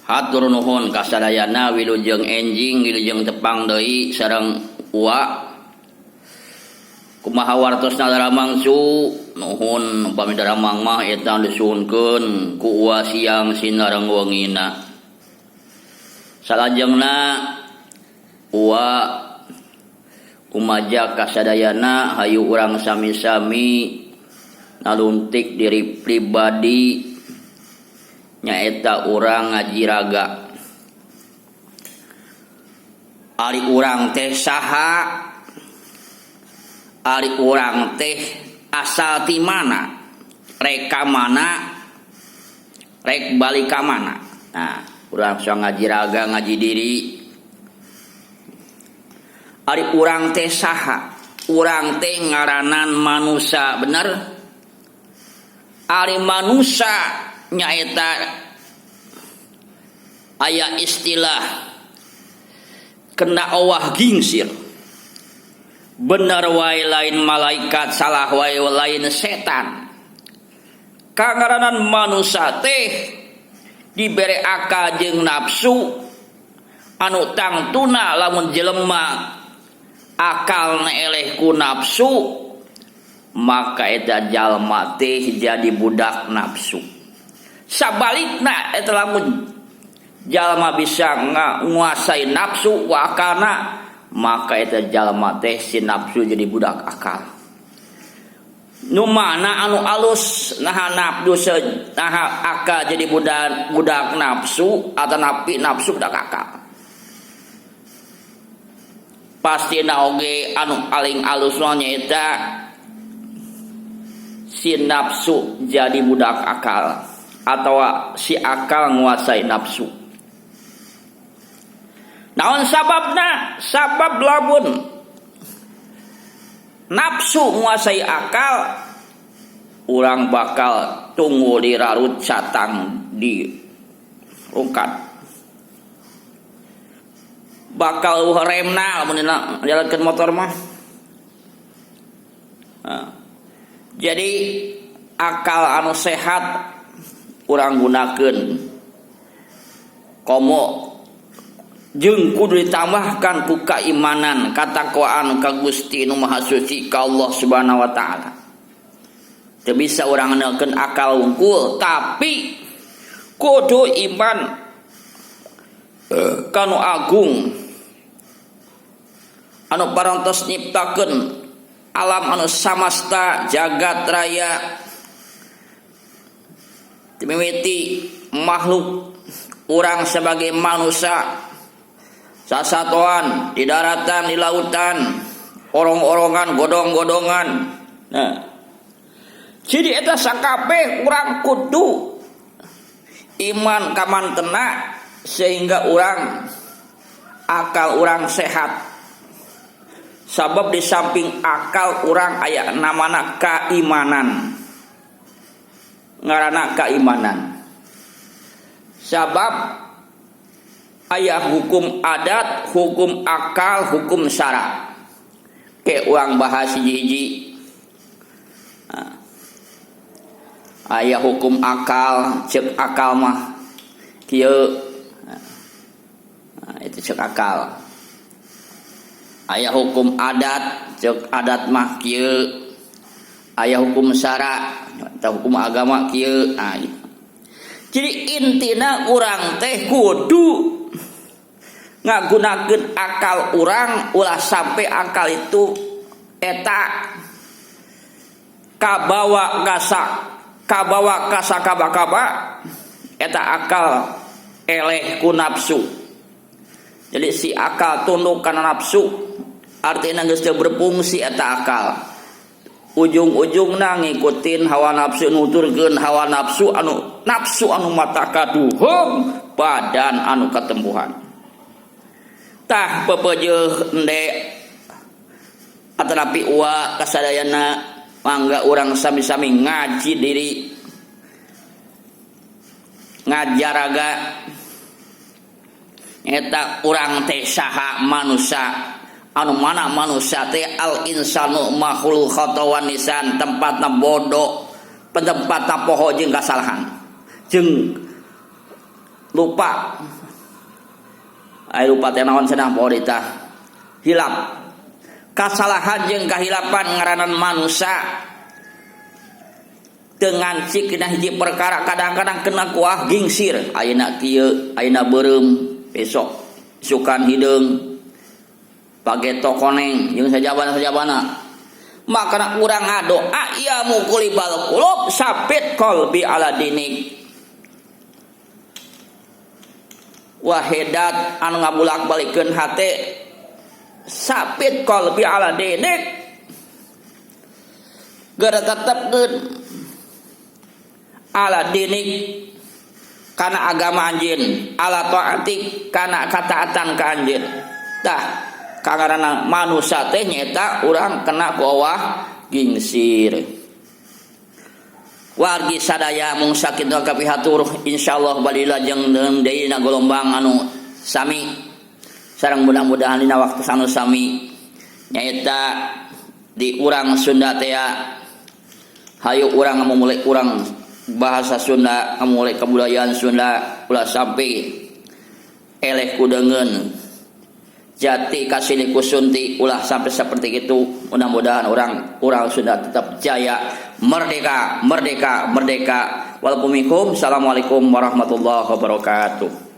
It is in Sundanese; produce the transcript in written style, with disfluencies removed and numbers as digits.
Hatur nuhun kasadayana, wilujeng enjing, wilujeng tepang deui sareng Uwa. Kumaha wartosna daramang su? Nuhun, upami daramang mah eta disuhunkeun ku Uwa siang sinareng wengina. Salajengna Uwa umajak kasadayana, hayu urang sami-sami naluntik diri pribadi, nyaeta urang ngaji raga. Ari urang teh saha? Ari urang teh asal ti mana, rek ka mana, rek balik ka mana? Nah, urang sok ngaji raga, ngaji diri. Ari urang teh saha? Urang teh ngaranan manusia, bener? Ari manusia nyaeta aya istilah kena owah gingsir. Bener wae lain malaikat, salah wae lain setan. Kangaranan manusia teh dibere akal jeung nafsu anu tangtuna lamun jelema akal eleh ku nafsu, maka eta jalma teh jadi budak nafsu. Sabalikna eta lamun jalma bisa nguasai nafsu wa akalna, maka eta jalma teh si nafsu jadi budak akal. Nu mana anu alus? Nah, nafsu, nah, akal jadi budak budak nafsu atau napi nafsu budak akal? Pasti oge anu paling alus nyaeta si nafsu jadi budak akal atau si akal menguasai nafsu. Naon sababna? Sabab lamun nafsu menguasai akal, urang bakal tunggul dirarut, catang dirungkat, bakal remna lamun jalankan motor mah. Nah, jadi akal anu sehat urang gunakan, komo jeung kudu ditambahkan ku keimanan, katakwaan ka Gusti Nu Maha Suci, ka Allah Subhanahu wa Taala. Teu bisa urang ngandalkeun akal wungkul, tapi kudu iman kanu agung anu parantos nyiptakeun alam anu samasta jagat raya, mimiti makhluk urang sebagai manusia, sasatoan di daratan, di lautan, orong-orongan, godong-godongan. Nah, jadi eta sakabeh urang kudu iman kamantena sehingga urang akal urang sehat. Sabab di samping akal urang aya namana keimanan, ngarana keimanan. Sabab aya hukum adat, hukum akal, hukum syara. Ke urang bahas hiji-hiji. Nah, aya hukum akal, cek akal mah kieu. Nah, itu cek akal. Aya hukum adat, cek adat mah kieu. Aya hukum syara atau hukum agama kieu. Nah, gitu. Jadi intina urang teh kudu ngagunakeun akal urang, ulah sampai akal itu eta kabawa gasa kabawa kasa kaba-kaba, eta akal eleh ku nafsu. Jadi si akal tunduk karena nafsu, artinya geus teu berfungsi eta akal. Ujung-ujungna ngikutin hawa nafsu, nuturkeun hawa nafsu, anu nafsu anu mata kaduhung badan anu katempuhan. Tah, pepeujeuh ende atanapi Uwa kasadayana, mangga urang sami-sami ngaji diri, ngajaraga eta urang teh saha, manusia anu mana. Manusia teh al insanu mahallul khata wan nisyan, tempatna bodoh, tempatna poho jeung kasalahan jeung Lupa. Ai lupa teh naon cenah poho tah. Hilap. Kasalahan jeung kahilapan ngaranan manusia dengan cik dina hiji perkara kadang-kadang kena kuah gingsir, ayeuna kieu, ayeuna beureum, besok isukan hideung, pageto koneng jeung sajabana-sajabana. Maka urang ngadoa, ya muqallibal qulub sabit qalbi ala dinik. Wahedat anu ngabulak-balikeun hate, sabit qalbi ala dinik, geura tetepkeun ala dinik kana agama anjeun, ala taatik kana kataatan ka anjeun. Tah kangarana manusia teh nyaeta urang kena ku awah gingsir. Wargi sadaya mung sakitu kapihatur, insyaallah balila jeung deui na golombang anu sami sareng mudah-mudahan dina waktu anu sami, nyaeta di urang Sunda teh. Hayu urang ngamumule urang bahasa Sunda, ngamumule kebudayaan Sunda, ulah sampai eleh ku deungeun, jati kasilih ku sunti, ulah sampai seperti itu. Mudah-mudahan orang Sunda tetap jaya, merdeka, merdeka, merdeka. Walaupun. Assalamualaikum warahmatullahi wabarakatuh.